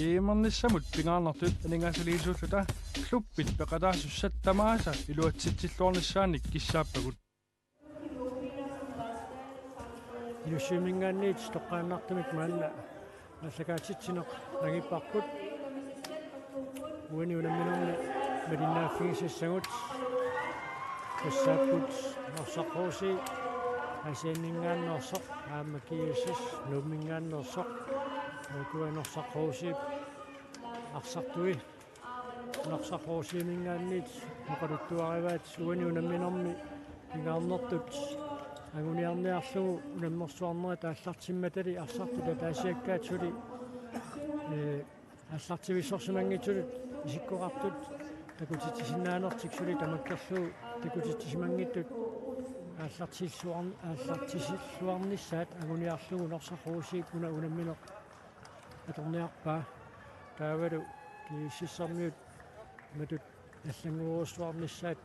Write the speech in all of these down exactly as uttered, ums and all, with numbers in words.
Imernissamut pingaarnertut aningaasaliisuulluta klubbit peqataasussat tamaasa iluatsitsilluarnissaannik kissaappagut. Inussivimminngaanniit toqqaannartumik maanna aallakaatitsineq nangipparput. Uani unamminermi malinnaaffigisassagut tassaapput Norsaq H C Aasianninngaanneersoq aamma G S S Nuumminngaanneersoq. Ukua Norsaq H C arsartui Norsaq H C-minngaanniit oqaluttuarivaat uani unamminermi pingaarnertut anguniarniarlugu unammersuarnerit aallartimmatali arsartut ataasiakkaat suli, ee, aallartivissorsimanngitsutut isikkoqartut takutitsisinnaanertik suli tamakkerlugu takutitsisimanngitsut aallartisilluar-, aallartisilluarnissaat anguniarlugu Norsaq H C-p una unammineq atorniarpaa. Taavalu G S S-ermiut matut allannguerujussuarnissaat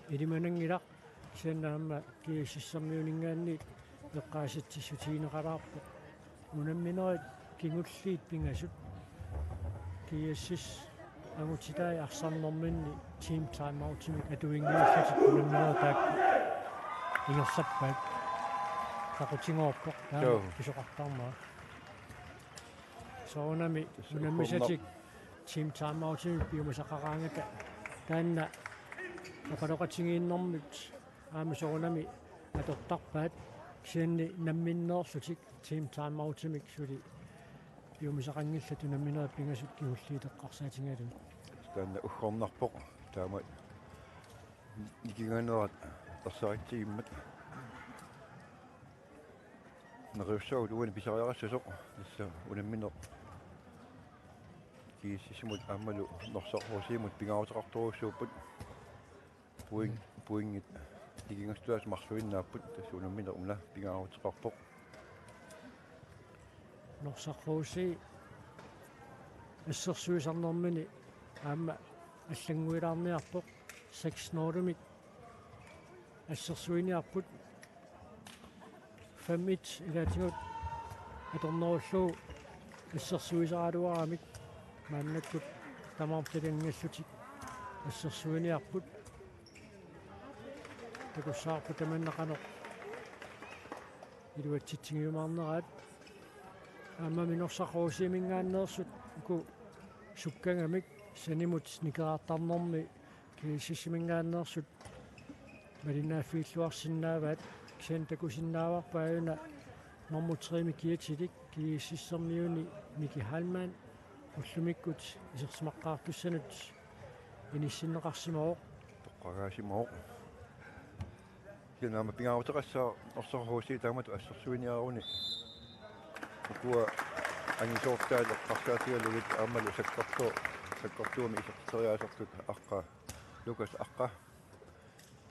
ilimananngilaq, kisianni aamma G S S-ermiuninngaanniit eqqaasitsissutigineqalaarpoq. Unamminerit kingulliit pingasut G S S angutitai arsarnerminni team timeoutimik atuinngivillutik unamminerit taakku ingerlappaat. Qaqutigoorpoq taama. Joo. Pisoqartarmara. Soorunami tassa unammisatik ukornaq team timeoutimik piumasaqaraangata taanna oqaloqatigiinnermut aamma soorunami atortarpaat, kisianni namminneerlutik team timeoutimik suli piumasaqanngillat unamminerit pingasut kingulliit eqqarsaatigalugit. Taanna uggornarpoq taama nikinganerat ersaritsigimmat. Neriussaagut uani pisariaqassasoq tassa unammineq G S S-imut aammalu Norsaq H C-mut pingaaruteqartorujussuupput. Point, pointit nikingassutaasut marluinnaapput, tassa unammineq una pingaaruteqarpoq. Norsaq H C assersuisarnermini aamma allannguilaarniarpoq, seks nul-imik assersuiniarput. Fem et ilaatigut atornerullugu assersuisaraluaramik maannakkut tamarmik talingallutik assersuiniarput. Takussavarput tamanna qanoq iluatsitsigiumaarneraat. Aammami Norsaq H C-minngaanneersut uku sukkagamik sanimut nikeraartarnermi G S S-iminngaanneersut malinnaaffigilluarsinnaavaat, kisianni takusinnaavarput aajuna normu tre-mi kiatilik G S S-ermiuni Miki Heilmann ullumikkut isersimaqqaartussanut inissinneqarsimavoq. Toqqagaasimavoq. Kisianni aamma pingaaruteqassaaq Norsaq H C taamatut assersuiniaruni. Ukua angisoortaat eqqarsaatigalugit aammalu sakkortu-, sakkortuumik isertitseriaasertut aqqaa Lukas Aqqa.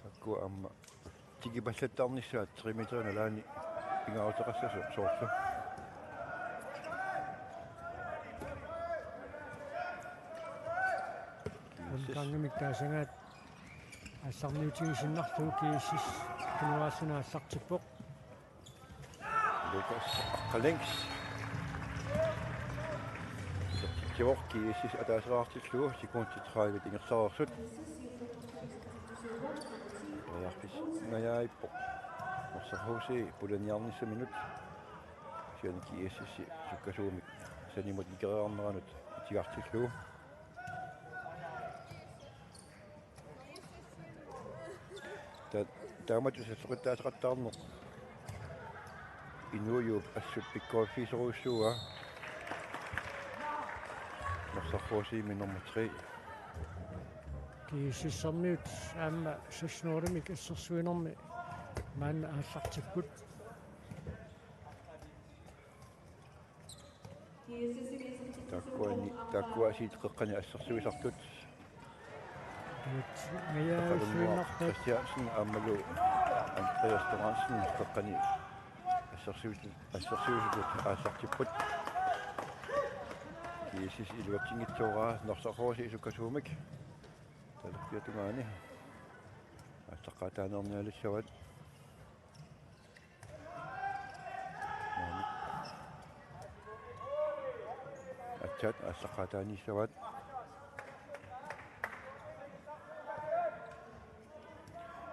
Taakku aamma tikipallattarnissaat tre meter nalaani pingaaruteqassasoq soorlu. Unkangamik taasagaat aallarniutigisinnarlugu G S S tunuaasuna aallartippoq. Lukas Aqqa Lengs. Isertitsivoq G S S ataaseqartillugu sekundit tredive ingerlareersut. Periarfissingajappoq Norsaq H C pulaniarnissaminut. Kisianni G S S sukkasuumik sanimut nikeriarneranut itigartillugu. Ta-, taamatut salloqittaaseqattaarneq Inuujuup assut pikkoriffigisorujussuuaa. Norsaq H C-mi nummer tre. G S S-ermiut aamma seks nul-imik assersuinermi maanna aallartipput. Taakkuani-, taakkuasiit qeqqani assersuisartut. Inuit Qalunnguaq Kristiansen aammalu Andreas Lorentzen qeqqani assersuis-, assersuisutut aallartipput. G S S iluatsinngitsooraa Norsaq H C sukkasuumik. Talerpiata tungaani aallaqqaataaneernialissavat. Maani. Aallaqqaataanissavaat.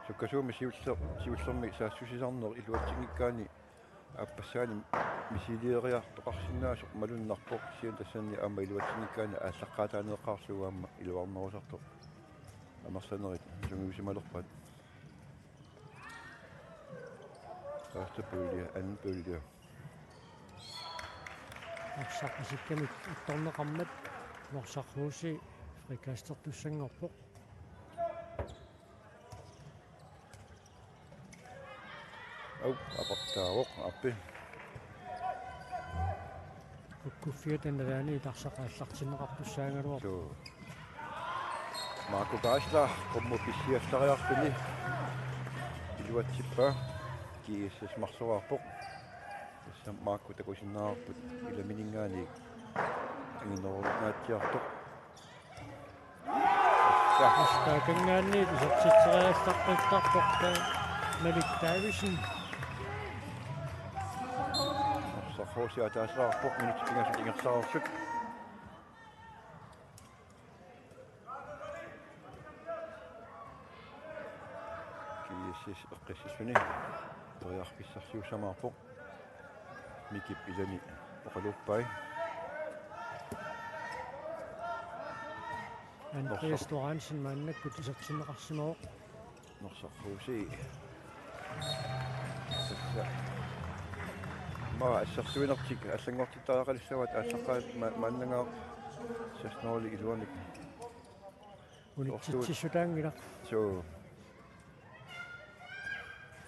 Sukkasuumik siulleq, siullermik saassussisarneq iluatsinngikkaanni aappassaani misilioriartoqarsinnaasoq malunnarpoq, kisianni tassani aamma iluatsinngikkaanni aallaqqaataaneeqqaarlugu aamma iluarnerusartoq amerlanerit sungiusimalerpaat. Første pulje, anden pulje. Arsaq isikkamik attorneqarmat Norsaq H C frikastertussanngorpoq. Au, aportaavoq, aappi. Kukkuffiata nalaani arsaq aallartinneqartussaagaluarpoq. Suu. Marco Geisler, qummut pissiallariarluni iluatsippaa, G S S marloraarpoq. Tassa Marco takusinnaavarput ilamininngaanniit anginerunaatsiartoq. Tassa. Tassa taakanngaanniit isertitseriallaqqittarpoq Malik Davidsen. Norsaq H C ataaseqarpoq minutsit pingasut ingerlareersut. G S S eqqississuni periarfissarsiussamaarpoq. Mikip ilani oqaluuppai. Andreas Norsaq. Thorandsen maannakkut isertinneqarsimavoq. Norsaq H C. Tassa. Aamma assersuinertik allanngortittariaqalissavaat aallaqqaat ma-, maannangaaq seks nul iluamik. Unitsitsissutaanngilaq. Suu.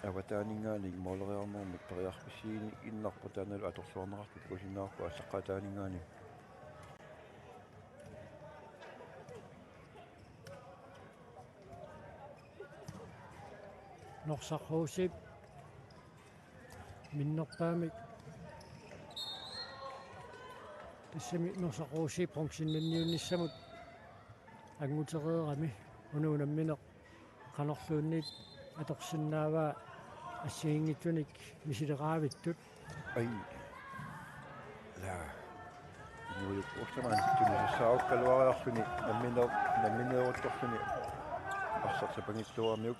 Avataaninngaanniit måleriarnermik periarfissiiginnarpoq, taannalu atorluarneqartoq takusinnaavarput aallaqqaataaninngaanniit. Norsaq H C-p minnerpaamik. Tassami Norsaq H C-p bronzennanniunnissamut angutereerami una unammineq qanorluunniit atorsinnaavaa assigiinngitsunik misileraavittut. Ai. La. Nuujuk Ostermann tunisassaarukkaluariarluni nammine-, nammineeruttorluni arsaq sapanngitsooramiuk.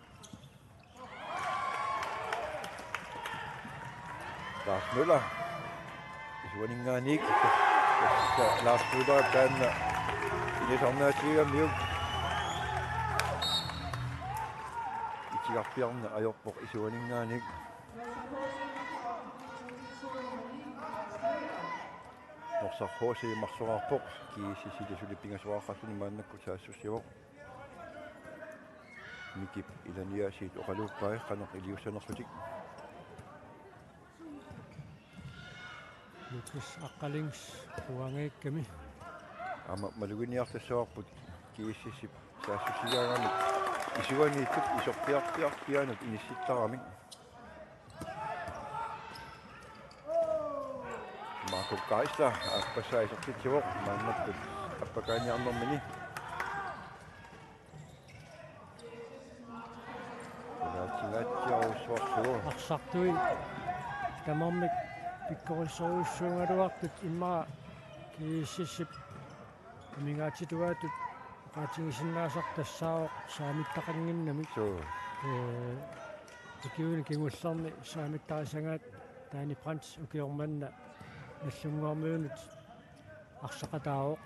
Lars Møller. Isuaninngaanniit. Tassa Lars Møller taanna inisarnaatigigamiuk. Itigarpiarneq ajorpoq isuaninngaanniit. Norsaq H C marloraarpoq, G S S-ip suli pingasoqarluni maannakkut saassussivoq. Mikip ilani aasiit oqaluuppai qanoq iliussanerlutik. Lukas Aqqalings uangakkami. Aamma maluginiartassavarput G S S-ip saassussigaangamik isuaniittup isorpiarpiarpiaanut inissittaramik. Marco Geisler aappassaa isertitsivoq maannakkut appakaaniarnermini. Ilaatigaatsiarujussuarlugu. Arsartui tamarmik pikkorissorujussuugaluartut immaqa G S S-ip amigaatituaatut oqaatigisinnaasarput tassaavoq saamittaqannginnamik. Suu. Ee, ukiuni kingullerni saamittarisagaat Danny Brandt ukioq manna Nagdlunguarmiunut arsaqataavoq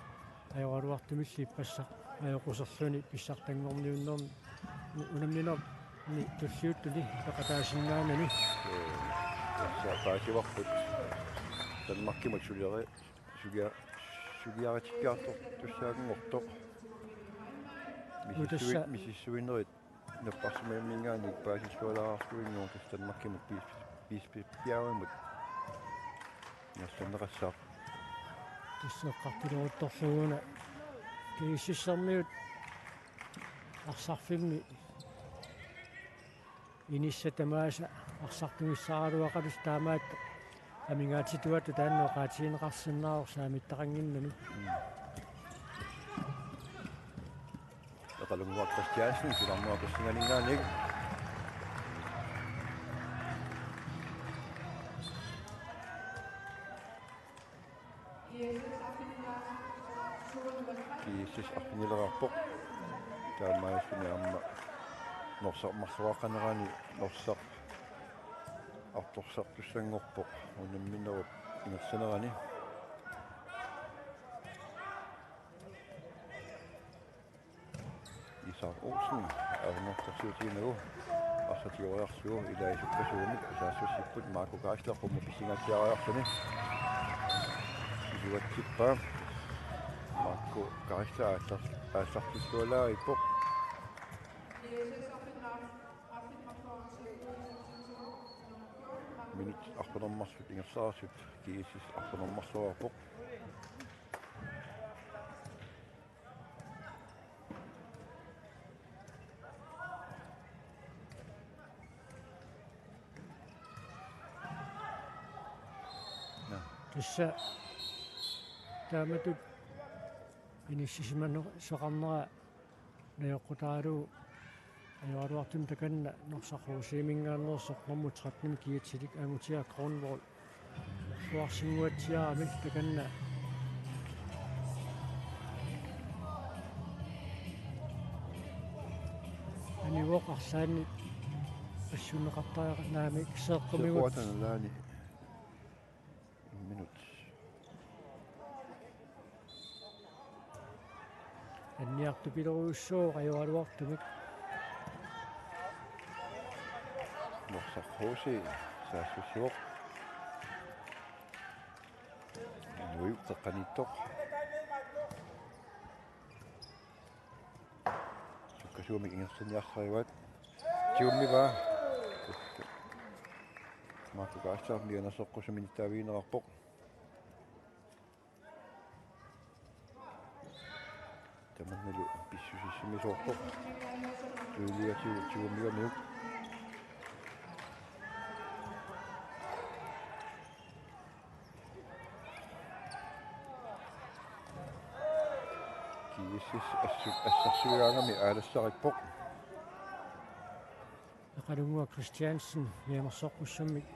ajoraluartumillu ippassaq ajoquserluni pissartanngorniunnerni unamminerni tulliuttuni peqataasinnaanani. Ee, tassa paasivarput Danmarkimut suliari-, sulia-, suliaritikkiartortussaanngortoq. Misissui-, Utassa. Misissuinerit napparsimmavimmininngaanniit paasillualaarluinnarpoq tassa Danmarkimut piis-, piis-, piis-, piaamut. Ingerlanneqassaaq. Tassa eqqartuleruttorlugu una G S S-ermiut arsarfimmi inissat tamaasa arsartugissaaraluaqalusi taamaattoq amigaatituaatut taanna oqaatigineqarsinnaavoq saamittaqannginnami. Mm. Eqalunguaq Christiansen, silarmua pissinganinngaanniit. GSS arfinileqarpoq. Taamaasilluni aamma Norsaq marloqarnerani Norsaq artorsartussanngorpoq unamminerup ingerlanerani. Isak Olsen, avunartorsiutiginagu, arsaq tigoriarlugu, ilai sukkasuumik, saassussipput, Marco Geisler, qummut pissangaatsiariarluni. Isuatsippaa, Marco Geisler, aallar-, aallartillualaarippoq. Minut arfineq-marluk ingerlareersut, GSS arfineq-marluarpoq. Tassa taamatut inissisimasoqarnera najoqqutaalu ajoraluartumik takanna Norsaq HC-minngaanneersoq nummer tretten kiatsilik Angutia Kronvold. Suarsinnguatsiaramik takanna. Anivoq arlaanni assunneqartariaqarami seeqqumigut. Seeqquata nalaani. Minut. Anniartupilorujussuuvoq ajoraluartumik. Norsaq HC saassussivoq. Inuit qeqqaniittoq. Sukkasuumik ingerlanniarsarivaat. Tigummivaat. Marco Geisler mianersoqqusumik nittaavigineqarpoq. Tamannalu pissusissamisoorpoq. Tuiliatigut tigummigamiuk. GSS assu-, assarsuigaangami aalassarippoq. Eqalunnguaq Christiansen mianersoqqusumik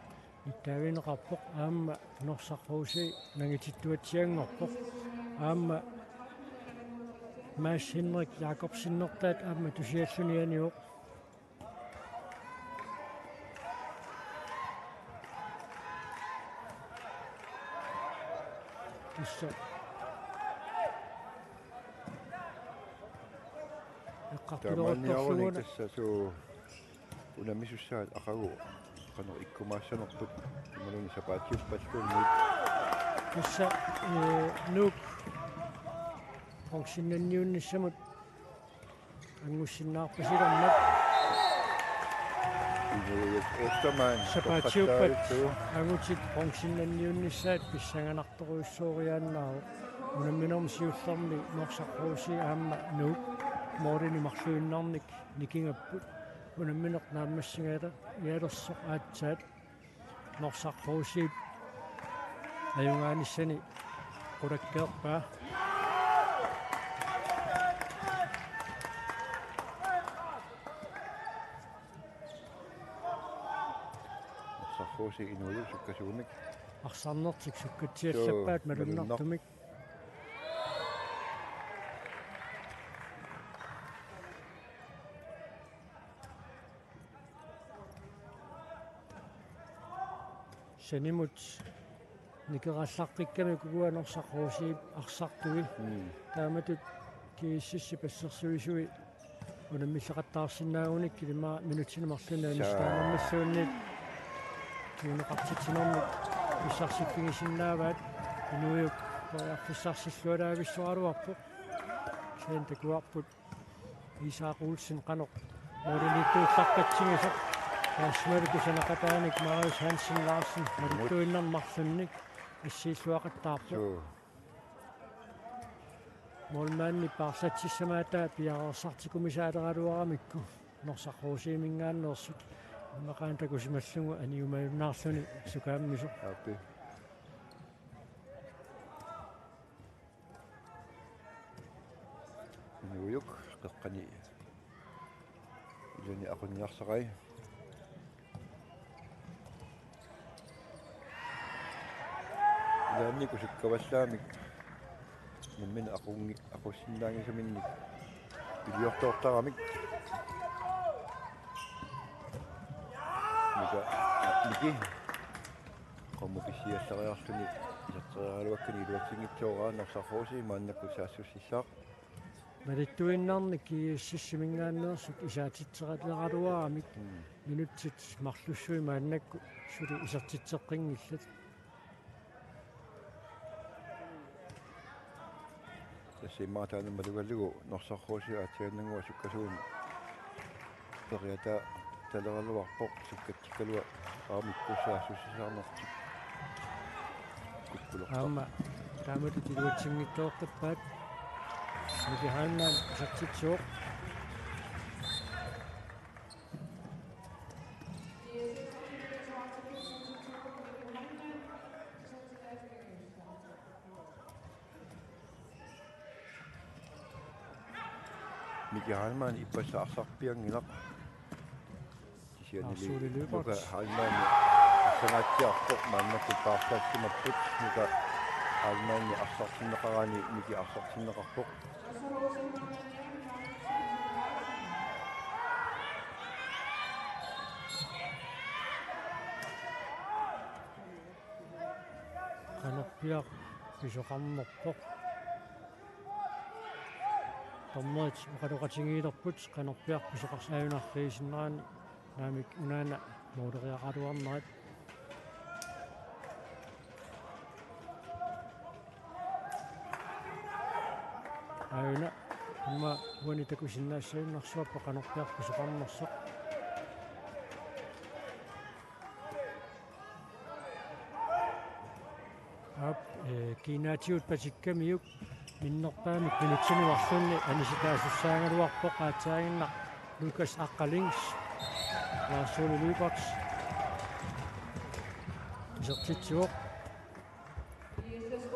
nittaavigineqarpoq, aamma Norsaq HC nangitittuatsianngorpoq. Aamma Mads Henrik Jakobsenertaat aamma tusialluni anivoq. Tassa. Eqqartuleruttorluuna. Tamanniarunik tassa suu unammisussaat aqagu qanoq ikkumaassanerput imaluunniit sapaatiuppalluunniit. Tassa, eh, Nuuk bronzennanniunnissamut anngussinnaarpasilermat. Inuit Ostermann, sapaatiuppat toqqattaaruttu. Angutit bronzennanniunnissaat pissanganartorujussuoriaannaavoq. Unamminermi siullermi Norsaq HC aamma Nuuk målinik marluinnarnik nikingapput. Unammineq naammassigalersoq aatsaat Norsaq HC-p ajugaanissani qulakkeerpaa. Norsaq HC inuit sukkasuumik. Arsarnertik sukkatsiassappaat. Joo, malunnartumik. Sanimut nikerallaqqikkami ukua Norsaq HC-p arsartui. Mm. Taamatut GSS-ip assersuisui unammilleqattaarsinnaagunikkit ima minutsini marlunni. Saa. Anissitaanermilluunniit tuuneqartitsinermik pissarsiffigisinnaavaat. Inuiup periarfissarsillualaavissoraluarpoq. Kisianni takuarput Isak Olsen qanoq målimiittuullaqqatsigisoq. Taassumalu kusanaqataanik Marius Hansen Larsen marlunnik assiilluaqattaarpoq. Suu. Målmandip aallatsissamaataa piareersartikumisaaleraluaramikku Norsaq HC-minngaanneersut. Immaqa takusimallugu aniumajunnaarluni sukaammisoq. Aappi. Inuiup qeqqani ilani aqunniarsaqai. Ilaanni kusukkavallaamik Nammineq aqungi-, aqussinnaanngisaminnik iliortoortaramik. Mika, Miki. Qamupissiassariarluni iserteriaraluakkani iluatsinngitsoorpaa Norsaq H C maannakkut saassussissaaq. Malittuinnarnik G S S-iminngaanneersut isaatitseqaleraluaramik. Mm. Minutsit marlussui maannakkut suli isertitseqqinngillat. Tassa immaqa taanna malugalugu Norsaq H C aatsiaannannguaq sukkasuumik periataa taleraluarpoq sukkatsikkaluaq aamma ikkussaassussisarnertik. Kukkulerpaa. Aamma taamatut iluatsinngitsoortarpaat. Miki Heilmann isertitsivoq. Miki Heilmann ippassaq arsarpianngilaq. Kisiannili Lars Ole Lyberth. Mika Heilmann arsanaatsiarpoq maannakkut paarlaassimapput. Mika Heilmann arsartinneqaraanni Miki arsartinneqarpoq. Qanorpiaq pisoqarnerpoq. Dommerit oqaloqatigiilerput qanorpiaq pisoqars-, ajunarfigisinnerani naamik unaana mooleriaraluarnerat. Aajuna aamma uani takusinnaassagunarsuarput qanorpiaq pisoqarnersoq. Aap, eh, kiinaatigut patikkamiuk minnerpaamik minutsini marlunni anisitaasussaagaluarpoq aatsaaginnaq Lukas Aqqa Lings, Lars Ole Lyberth isertitsivoq.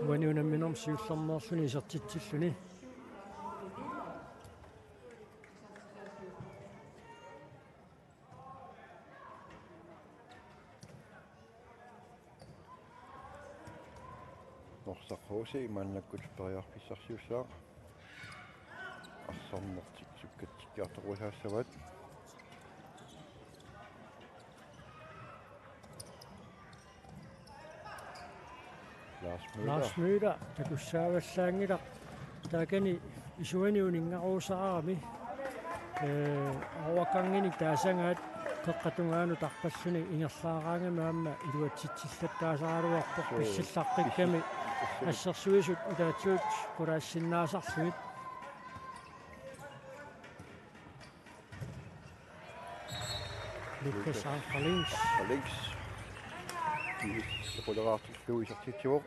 Uani unamminermi siullermeerluni isertitsilluni. Norsaq H C maannakkut periarfissarsiussaaq. Arsarnertik sukkatsikkiartorujussuussavat. Lars Møller. Lars Møller takussaavallaanngilaq. Taakani isuani uninngarusaarami. Eh, overganginik taasagaat qeqqata tungaanut tarpalluni ingerlaaraangami aamma iluatsitsillattaasaraluarpoq. Suu. Pissillartikkami. Pissi-, pissi-, assersuisut ilaatigut qulaassinnaasarlugit. Lukas Aqqa Lings. Aqqa Lings. Kiis, quleraartillugu isertitsivoq.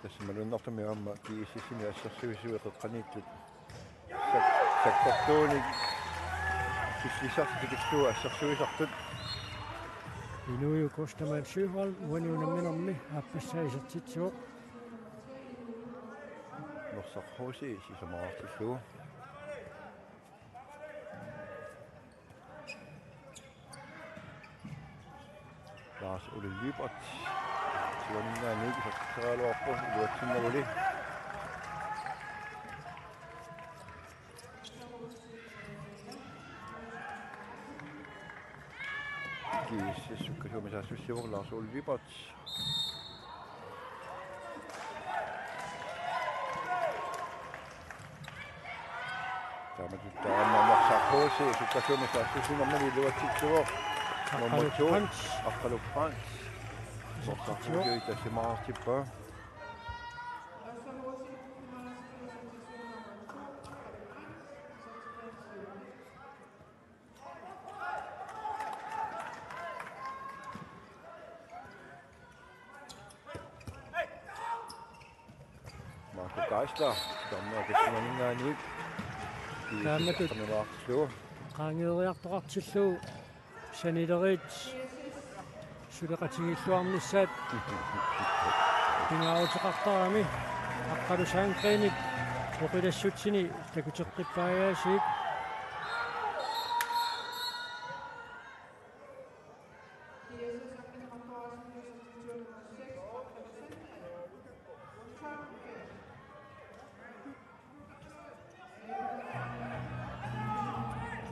Tassa malunnartumik aamma G S S-imi assersuisui qeqqaniittut sak-, sakkortuunik killissartik tikillugu assersuisartut. Inuiup Kustaman Sjöholm uani unamminermi aappassaa isertitsivoq. Norsaq H C sisamaraartillugu. Lars Ole Lyberth. Siuaninngaanniit isertitseriaraluarpoq iluatsinnaguli. G S S sukkasuumik saassussivoq Lars Ole Lyberth. Taamatut taanna Norsaq H C sukkasuumik saassussinermini iluatsitsivoq. Nummer to, Aqqalup Frans. Aqqalup Frans. Norsaq H C tasimaartippaa. Marco Geisler, dommer Kisimaningaaniit. Taamatut. Qanileriartoqartillugu sanileriit suleqatigiilluarnissaat pingaaruteqartarami Aqqalu Sandgrenip oqilassutsini takuteqqippajaasiit.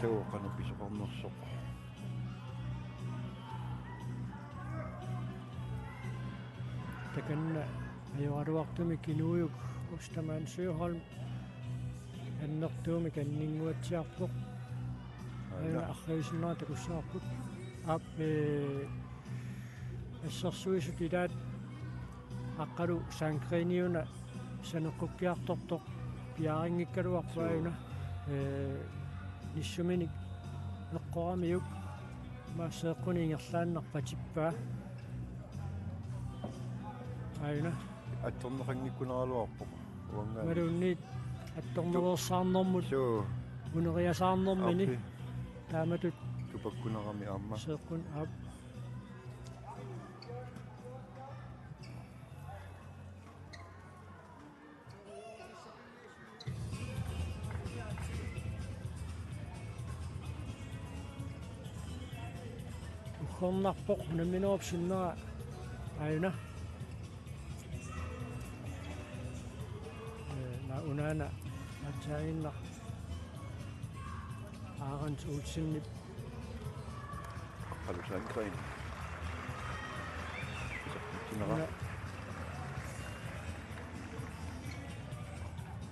Taava qanoq pisoqarnersoq. Takanna ajoraluartumik Inuujuk Ostermann Søholm annertuumik anninnguatsiarpoq. Aana. Aana arriisinnaa takussavarput. Aap, eh, assersuisut ilaat Aqqalu Sandgreniuna saneqqukkiartortoq piarinngikkaluarpoq. Suu. Aajuna, eh, nissuminik eqqoramiuk maasseeqquni ingerlaannaq patippaa. Aajuna. Attorneqanngikkunaraluarpoq. Uanngaanniit. Imaluunniit attornereersaarnermut. Suu. Uneriasaarnermini. Aappi. Taamatut. Tupakkunerami aamma. Seeqqun aap. Uggornarpoq unamminerup sinnera aajuna. Eh, na unaana atsaaginnaq Arens Olsenip. Aqqalu Sandgren. Isertitsinera. Una.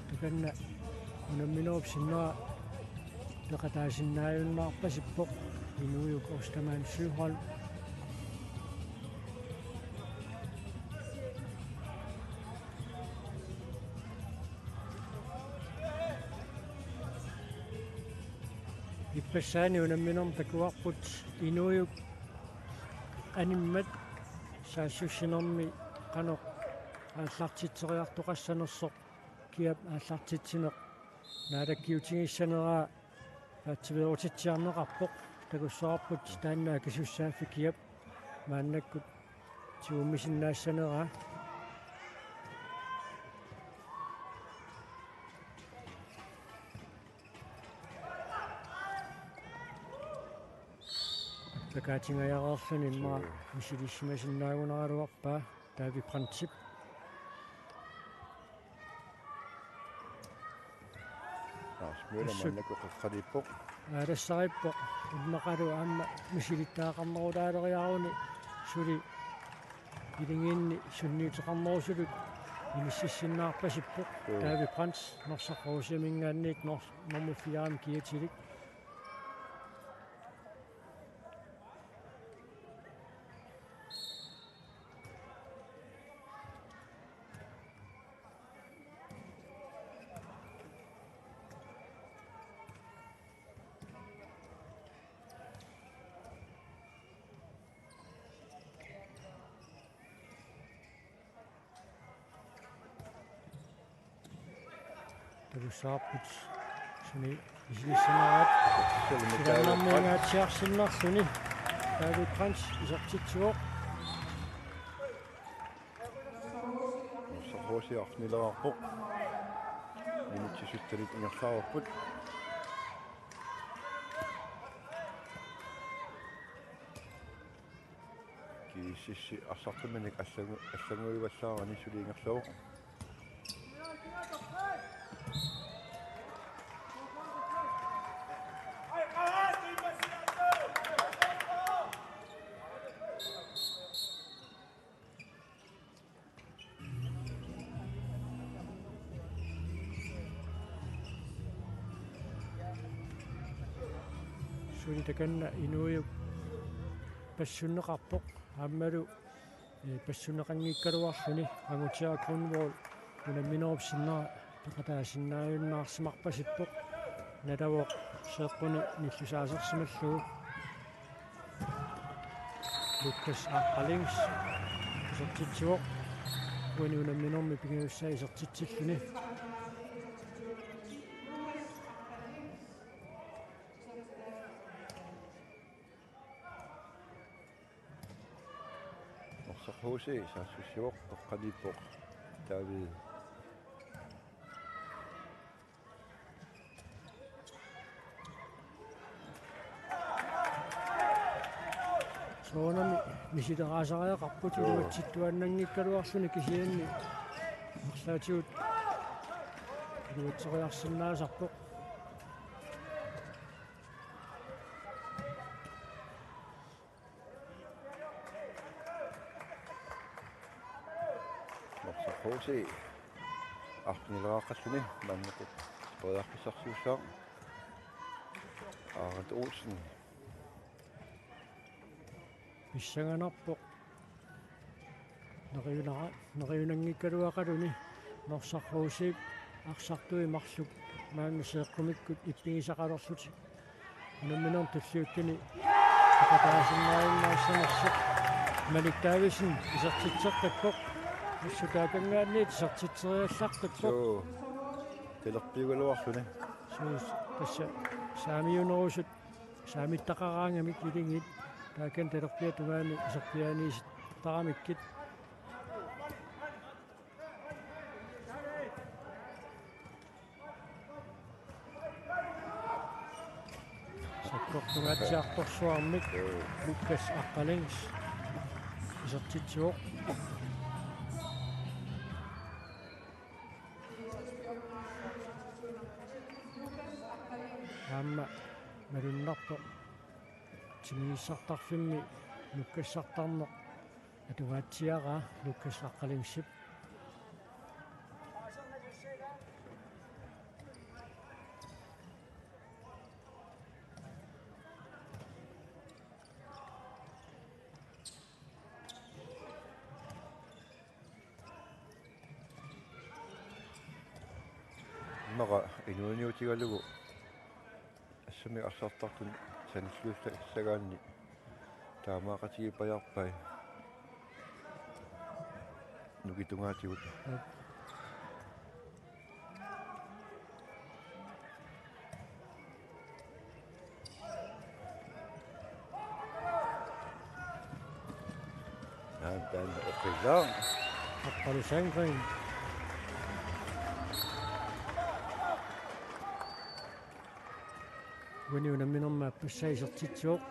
Takanna unamminerup sinnera peqataasinnaajunnaarpasippoq Inuujuk Ostermann Søholm. Ippassaani unamminermi takuarput Inuujuk animmat saassussinermi qanoq aallartitseriartoqassanersoq, kiap aallartitsineq naalakkiutigissaneraa paatsiveerutitsiarneqarpoq. Takussavarput taanna akisussaaffik kiap maannakkut tigummisinnaassaneraa. Plakatingajareerluni immaqa. Suu. Misilissimasinnaagunaraluarpaa David Brandtip. Lars Møller. Assut. Maannakkut qeqqaliippoq. Aalassariippoq. Immaqalu aamma misilittagaqarnerulaaleriaruni suli iligiinni sunniuteqarnerusutut inississinnaarpasippoq. Joo. David Brandt, Norsaq Rosiuminngaanniit nor-, normu fire-mi kiatilik. Takussavarput sumi misilissaneraat. Suli Taavik Brandt. Silaannarmiingaatsiarsinnarluni David Brandt isertitsivoq. Norsaq H C arfinilerarpoq. Minutsit syttenit ingerlareerput. G S S arsartuminik allangu-, allannguivallaarani suli ingerlavoq. Suli takanna Inuujuk passunneqarpoq aammalu, eh, passunneqanngikkaluarluni Angutiaq Grønvold unamminerup sinnera peqataasinnaajunnaarsimarpasippoq. Nalavoq seeqquni nillusaasersimallugu. Lukas Aqqalings isertitsivoq. Uani unamminermi pingajussaa isertitsilluni. Norsaq H C saassussivoq, toqqaannarpoq David. Soorunami misileraasariaqarput. Joo. Iluatsittuaannanngikkaluarluni kisianni arlaatigut iluatseriarsinnaasarpoq. Norsaq H C arfinileraqqalluni maannakkut periarfissarsiussaaq. Aaret Olsen. Pissanganarpoq. Neriunara-, neriunanngikkaluaqaluni Norsaq H C-p arsartui marluk maanna seeqqumikkut ippigisaqalerlutik. Unamminermi tulliuttuni peqataasinnaajunnaassanersoq Malik Davidsen isertitseqqippoq. Assut taakanngaanniit isertitseriallartippoq. Joo. Talerpiugaluarluni. Suu, tassa saamiunerusut saamittaqaraangamik iligiit taakani talerpiata tungaani iserpiaaniisittaramikkit. Sakkortungaatsiartorsuarmik Lukas Aqqalings isertitsivoq. Aamma malunnarpoq timigissartarfimmi nukkassartarneq atugaatsiaraa Lukas Aqqalingsip. Immaqa inuuniutigalugu assammik arsartartut sanilliussagaanni taamaaqatigiippajarpai nukitungaatigut. Naam, taanna oqilaa. Aqqalu Sandgreen. Uani unamminermi aappassaa isertitsivoq.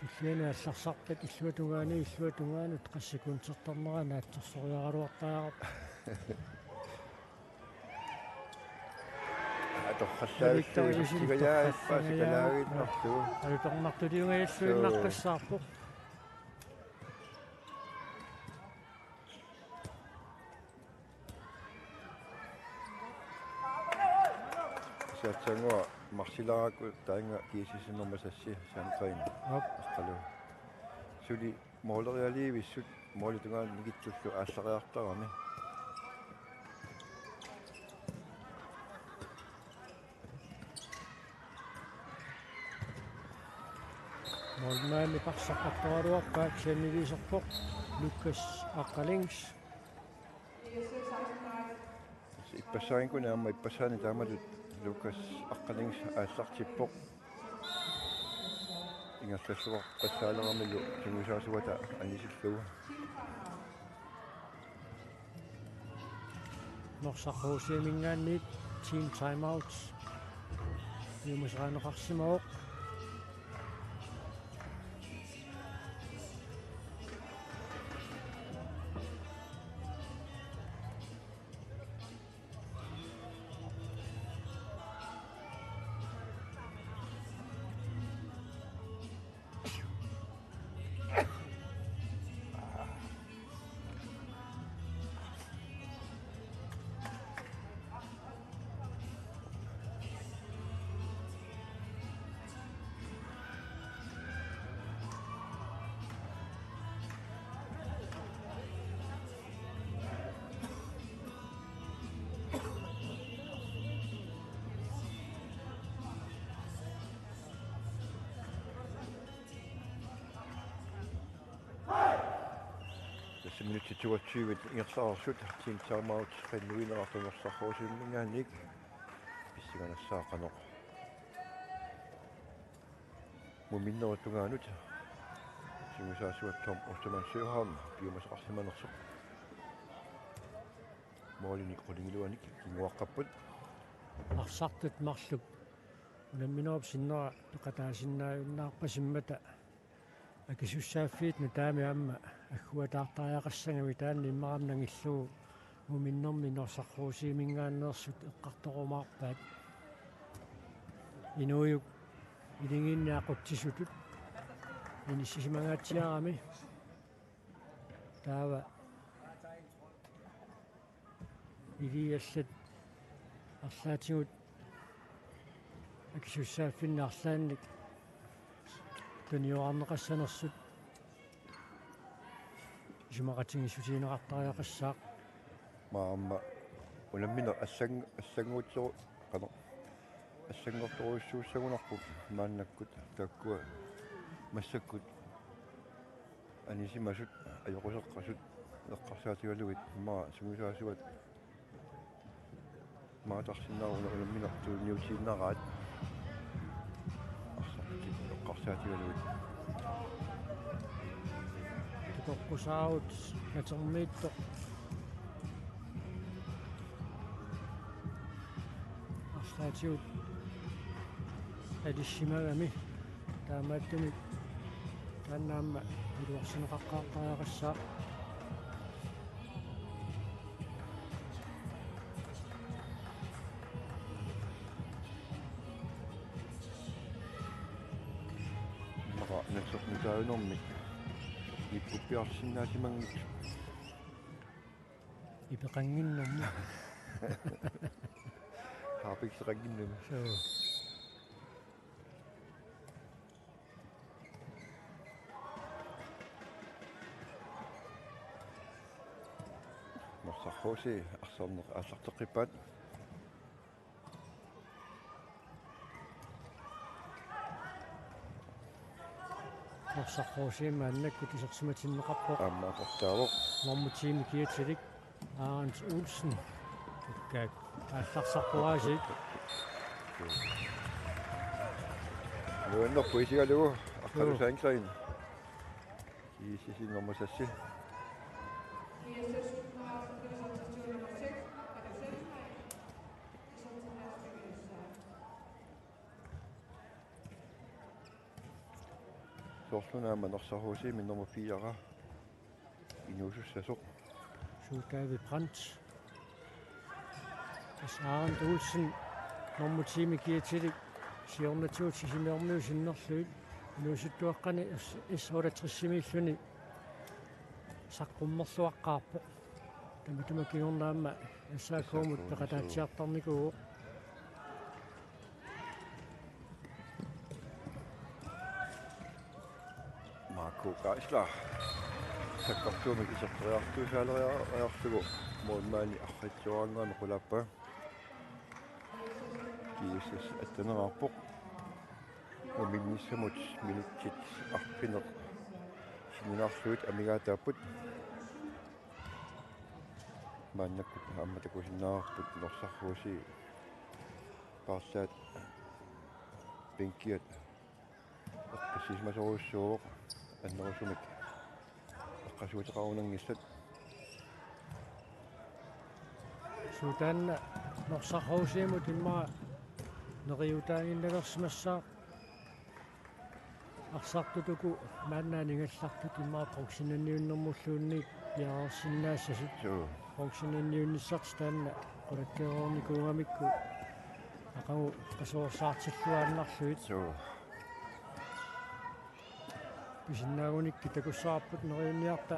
Tulliani allarsarpat illuatungaani, illuatungaanut qassit sekundertarnera naatsorsoriaraluartariaqarpoq. Atorrallaavissuit isertigajaappaat sikalaaginnarlugu. Alutornartuliungajalluinnaqqissaarpoq. Saatsanngua marsilarakku taanna G S S nummer seks, Sandgreen. Aap. Aqqalu. Suli målerialiivissut målitungaani nikitsullu aallariartarami. Målmandi parsaqartoraluarpaa, kisianni iserpoq Lukas Aqqalings. Ippassaanngikkunik aamma ippassaani taamatut Lukas Aqqalings aallartippoq. Ingerlalluaqqassaaleramilu sungiusaasuata anisillugu. Norsaq H C-minngaanniit team timeout. Iumasaaneqarsimavoq. Minutsit toogtyve ingerlareersut, team timeout qinnuinerartoq Norsaq H C-minngaanniit. Pissanganassaaq qanoq muminnerup tungaanut sungiusaasuat Tom Ostermann Søholm piumasaqarsimanersoq. Målinik qulingiluanik kinguaqqapput. Arsartut marluk unamminerup sinnera peqataasinnaajunnaarpasimmata akisussaaffiit nutaamik aamma agguataartariaqassagami, taanna immaqa aamma nangillugu muminnermi Norsaq H C-minngaanneersut eqqartorumaarpaat. Inuujuk iligiinni aqutsisutut inissisimangaatsiarami. Taava iligallat arlaatigut akisussaaffinni arlaannik tuniorarneqassanersut isumaqatigiissutigineqartariaqassaaq. Maani aamma unammineq allang-, allannguutsoq qanoq allanngortorujussuussagunarpoq maannakkut taakkua massakkut anisimasut ajoquseqqasut eqqarsaatigalugit immaqa sungiusaasuat maattarsinnaavoq una unammineq tunniutiinnaraat arsartut eqqarsaatigalugit. Toqqusaarut natermiittoq arlaatigut alissimagami, taamaattumik taanna aamma iluarsineqaqqaartariaqassaaq. Immaqa nassernukaannermik ippuppiarsinnaasimanngitsoq. Ipeqannginnermi. Harpikseqannginnermi. Suu. Norsaq H C arsarneq aallarteqqippaat. Norsaq H C maannakkut isersimatinneqarpoq. Aamma atortaavoq. Normu tiimi kiatilik Arent Olsen. Ukkaak aallarsarpoq aasiit. Nuannerpoq isigalugu Arkalu Sandgreen. G S S-ip nummer seks. Soorlu aamma Norsaq H C-mi nummer fire inuusussasoq. Suu David Brandt. Tassa Arent Olsen, nummer ti-mi kiatilik, siornatigut Sisimiormiut sinnerlugit inuusuttuaqqani S-, S otteogtres-imiilluni saqqummerluaqqaarpoq. Tamatuma kingorna aamma S A K-mut S A K-mut peqataatsiartarnikuuvoq. Marco Geisler. Sakkortuumik iserteriartuusaaleriarlugu målmandi arriitsuaraannguamik qulaappaa. G S S attenerarpoq. Muminnissamut minutsit arfineq-sinnilaarlugit amigaataapput. Maannakkut aamma takusinnaavarput Norsaq H C paarlaat bænkiat eqqissisimasorujussuuvoq annerusumik eqqasuuteqarunanngillat. Suu, taanna Norsaq H C-mut immaqa neriuutaaginnalersimassaaq. Arsartut uku maanna aningallartut immaqa bronzenniunnermulluunniit piareersinnaassasut. Suu. Bronzenniunnissartik taanna qulakkeereernikuugamikku aqagu qasuersaartilluaannarlugit. Suu. Pisinnaagunikkit takussavarput neriunniarta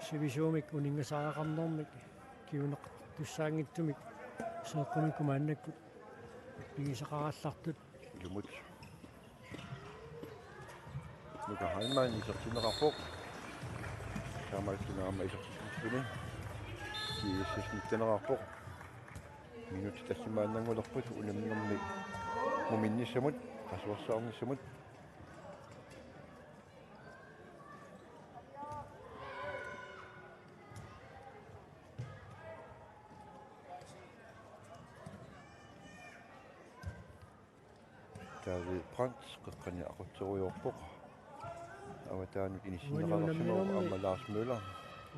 sivisuumik uninngasariaqarnermik kinguneqartussaanngitsumik seeqqumikku maannakkut pigisaqarallartut. Ilumut. Nuka Heilmann isertinneqarpoq. Samuelsen aamma isertitsinni. G S S nitteneqarpoq. Minutsit tallimaannanngulerput unamminermi muminnissamut, qasuersaarnissamut. David Brandt qeqqani aqutserujoorpoq. Avataanut inissinneqarsimavoq. Uani unamminermi. Aamma Lars Møller.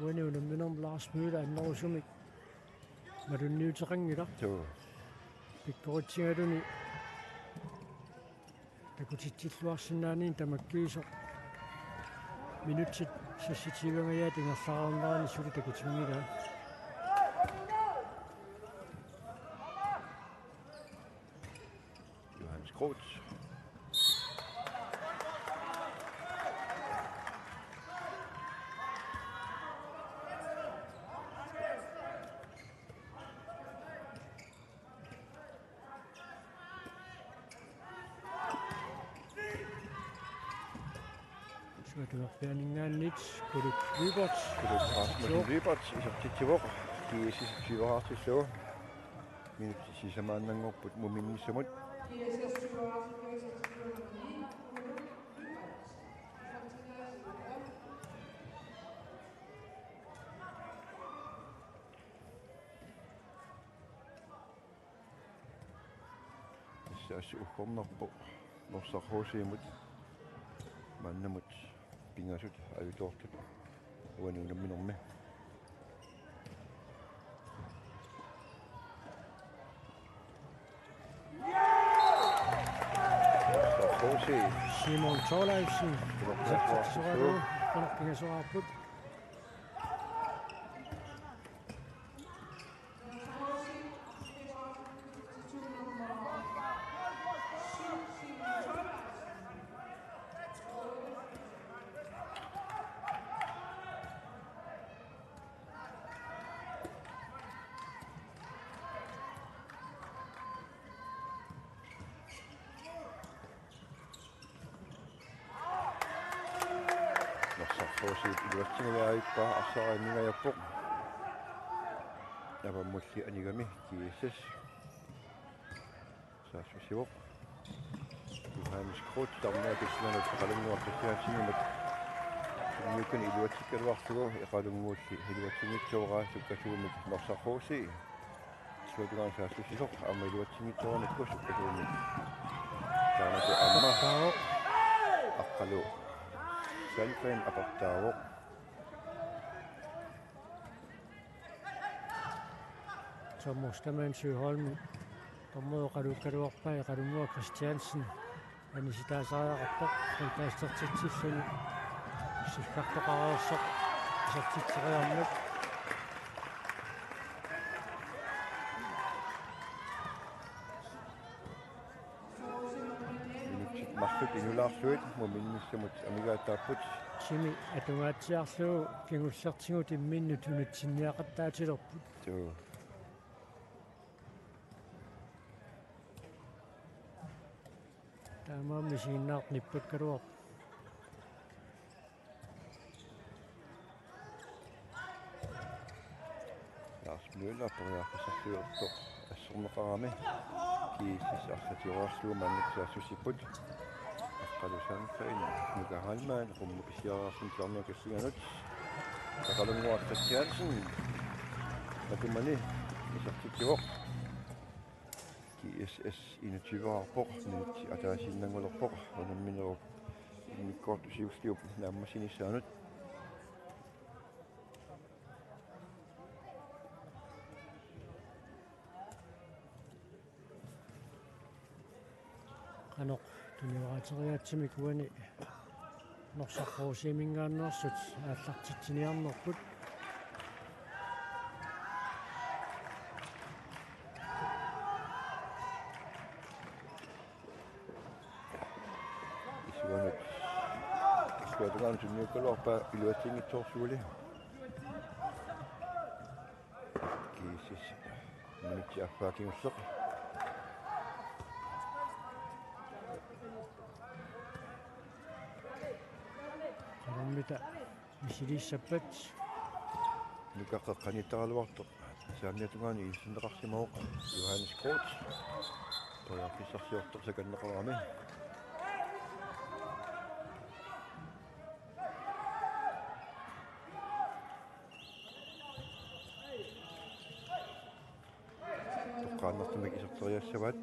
Uani unamminermi Lars Møller annerusumik malunniuteqanngilaq. Suu. Pikkoritsigaluni takutitsilluarsinnaanini tamakkiisoq. Minutsit seksogtyve-nngajat ingerlareernerani suli takutinngilaa. Johannes Groth. Suatuarpianinngaanniit Kuluk Lyberth. Kuluk Rasmussen Lyberth isertitsivoq. G S S tyve-raartillugu. Minutsit sisamaannanngorput muminnissamut. Tassa assut uggornarpoq Norsaq H C-mut. Maannamut pingasut ajutoortut uani unamminermi. Norsaq H C. Simon Thorleifsen. Norsaq H C. Qanoq pingasoqarput. Norsaq H C iluatsingajaavippoq, arsaq aningajappoq. Avammulli anigami G S S. Saassussivoq. Johannes Groth, taamaakkut Qalunnguaq Christiansenimut. Nuukani iluatsikkaluarlugu, Qalunnguulli iluatsinngitsooraa sukkasuumik Norsaq H C. Suatugaan saassussisoq, aamma iluatsinngitsooranikku sukkasuumik. Taannaku aamma. Aqqalu Sandgren aportaavoq. Thomas Ostermann Søholm, dommer oqaluukkaluarpaa, Qalunnguaq Christiansen anisitaasariaqarpoq, frikastartitsilluni siggartoqareersoq isertitseriarmat. Minutsit marluk inulaarlugit muminnissamut amigaataapput. Timi atungaatsiarlugu kingullertigut imminnut unitsinniaqattaatilerput. Suu. Taamaammat isiginnaartut nippakkaluarput. Lars Møller periarfissarsiortoq assorneqarami. G S S arsaq tigoriarlugu maannakkut saassussipput. Aqqalu Sandgren, Mika Heilmann, qummut pisiariarluni titarnerup kassinganut. Qalunnguaq Christiansen. Matumani isertitsivoq. G S S enogtyve-raarpoq, minutsit ataasiinnanngulerpoq, unamminerup immikkoortoq siulliup naammassinissaanut. Qanoq tunioraateriaatsimik uani Norsaq H C-minngaanneersut aallartitsiniarnerput. Isuanut. Isuatugaanut tunniukkaluarpaa iluatsinngitsoorsuuli. G S S minutsit affaa kingulleq. Qanormita misiliissappat. Nuka qeqqaniittaraluartoq. Saamiatungaani inissinneqarsimavoq Johannes Groth. Periarfissarsiortoq sakanneqarami. Toqqaannartumik iserteriassavaat.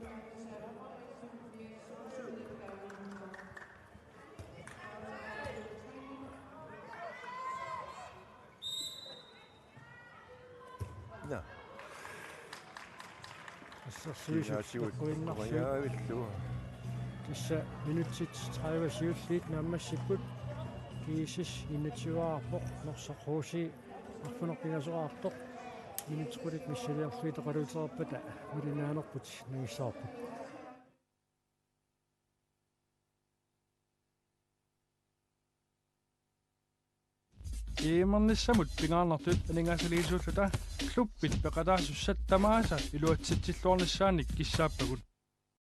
Assersuisut Gymnasiumut peqquinnarlugu. Qujaavillu. Tassa minutsit tredive siulliit naammassipput. G S S enogtyveqarpoq, Norsaq H C arfineq-pingaasoraartoq. Minutsit qulit missiliorlugit oqaluutereerpata malinnaanerput nangissavarput. E M-ernissamut pingaarnertut aningaasaliisuulluta klubbit peqataasussat tamaasa iluatsitsilluarnissaannik kissaappagut.